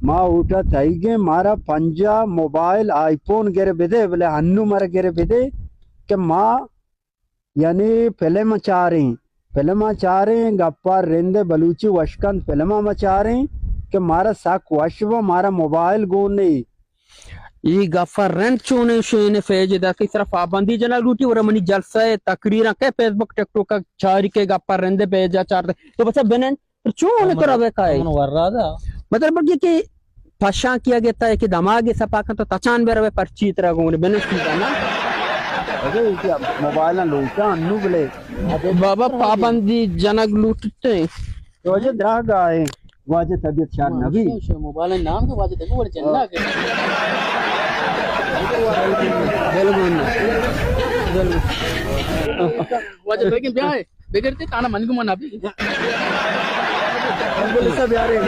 ما اوٹا تئیگیں، مارا پنجاہ موبائل آئی فون گر بدے، بلے ہنو مارا گر بدے کہ ما یعنی فلم چاریں، فلم چاریں، گپا رند بلوچی وشکند فلم ما چاریں کہ مارا سک وش با، مارا موبائل گون نہیں۔ ای گپا رند چونیں شین پیج دا کہ سرا پابندی جنگ لوٹی، ورا منی جلسہ تقریراں کہ فیس بک ٹک ٹاک چاری کہ گپا رند پیجا چارتے۔ تو بچا بنن چون تو روے کائے؟ من ورا دا۔ مطلب کہ، کہ پشاں کیا گتا ہے کہ دماغ سپا کن تو تچان بے روے پرچی ترا گون بنشتی دا نا۔ اگے کہ موبائل لوٹا انو بلے۔ بابا پابندی جنگ لوٹتے۔ تو اجے دراہ گائے۔ واجہ طبیعت شاد نبی۔ موبائل نام تو واجہ دیکھو بڑے جنگ کے۔ واجہ بیگن بیا ہے۔ بگر تے تانا من گمان ابھی۔ ایمبولینس بیارے۔